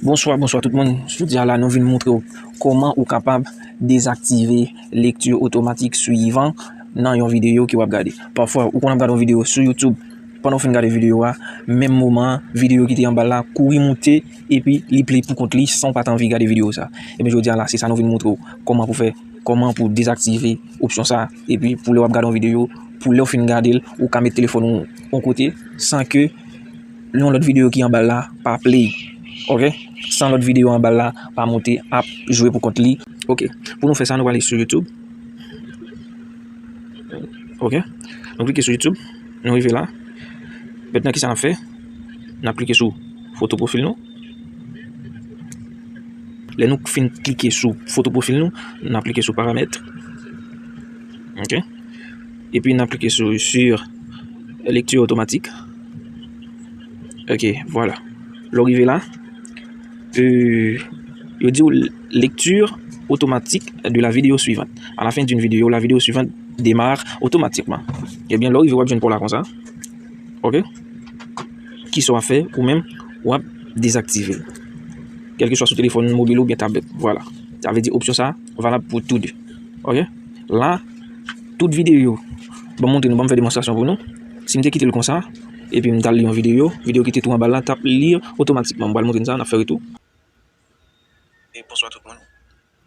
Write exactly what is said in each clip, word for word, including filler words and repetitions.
Bonswa, bonswa tout moun. Jodi a la, nou vin montre w kòman ou kapab dezaktive lekti otomatik swivan nan yon videyo ke w ap gade. Pafwa, ou konn ap gade yon videyo sou YouTube. Pandan w fin gade videyo a, menm moman an, videyo ki te anba l la kouri moute, epi li play pou kont li san w pa t anvi gade videyo sa. Ebyen, jodi a la, se sa nou vin montre w. Kòman pou fè, kòman pou dezaktive opsyon sa. Epi, pou lè w ap gade yon videyo, pou lè w fin gade l, ou ka met telefòn ou yon kote, san ke yon lòt videyo ki anba l la pa play. Ok? San lòt videyo anba l la pa moute, ap jwe pou kont li. Ok. Pou nou fè sa, nou prale sou YouTube. Ok. Nou klike sou YouTube. Nou rive la. Mentnan, kisa n ap fè? N ap klike sou foto pwofil nou. Lè nou fin klike sou foto pwofil nou, n ap klike sou paramèt. Ok. Epi n ap klike sou sur lecture automatique. Ok, vwala. Lè w rive la, euh, yo di w lecture automatique de la vidéo suivante. À la fin d'une vidéo, la vidéo suivante démarre automatiquement. Ebyen, lè w rive, w ap jwenn pa w la konsa. Ok? Kisa w ap fè, ou menm, w ap dezaktive l. Kèlkeswa sou telefòn mobil oubyen tablèt. Vwala. Sa vle di opsyon sa valab pou tou de. Ok? La, tout videyo. Ban m montre nou, ban m fè demonstrasyon pou nou. Si m te kite l konsa, epi m t al li yon videyo, videyo ki te tou anba l la, t ap li otomatikman. M pral montre n sa, n ap fè retou. E bonswa tout moun.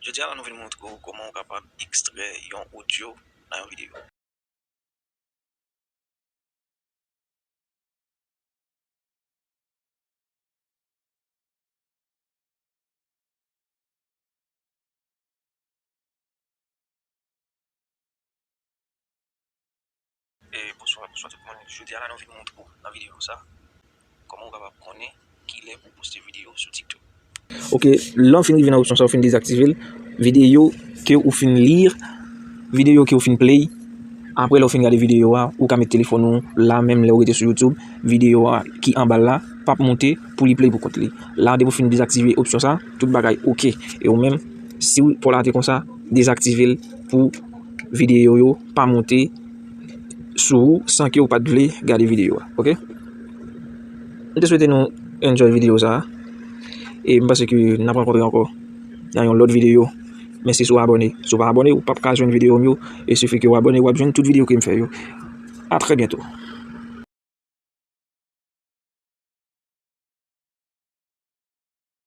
Jodi a la, nou vin montre w kòman w kapab ekstrè yon odyo nan yon videyo. E bonswa, bonswa tout moun. Jodi a la, nou vin montre w nan videyo sa kòman w kapab konnen kilè pou w poste videyo sou TikTok. Ok, lè w fin rive nan opsyon sa, w fin dezaktive l, videyo ke ou fin li, videyo ke ou fin play, apre lè w fin gade videyo a, ou ka met telefòn ou la menm lè w rete sou YouTube, videyo a ki anba l la p ap moute pou li play pou kont li. La, depi w fin dezaktive opsyon sa, tout bagay ok. E ou menm, si w pa w la te konsa, dezaktive l pou videyo yo pa moute sou ou san ke w pa t vle gade videyo a. Ok? M te swete nou enjoy videyo sa a. E m panse ke n ap rankontre ankò nan yon lòt videyo. Men se si w abòne. Si w pa abòne, ou p ap ka jwenn videyo m yo. E sifi ke w abòne, w ap jwenn tout videyo ke m fè yo. A trè byento.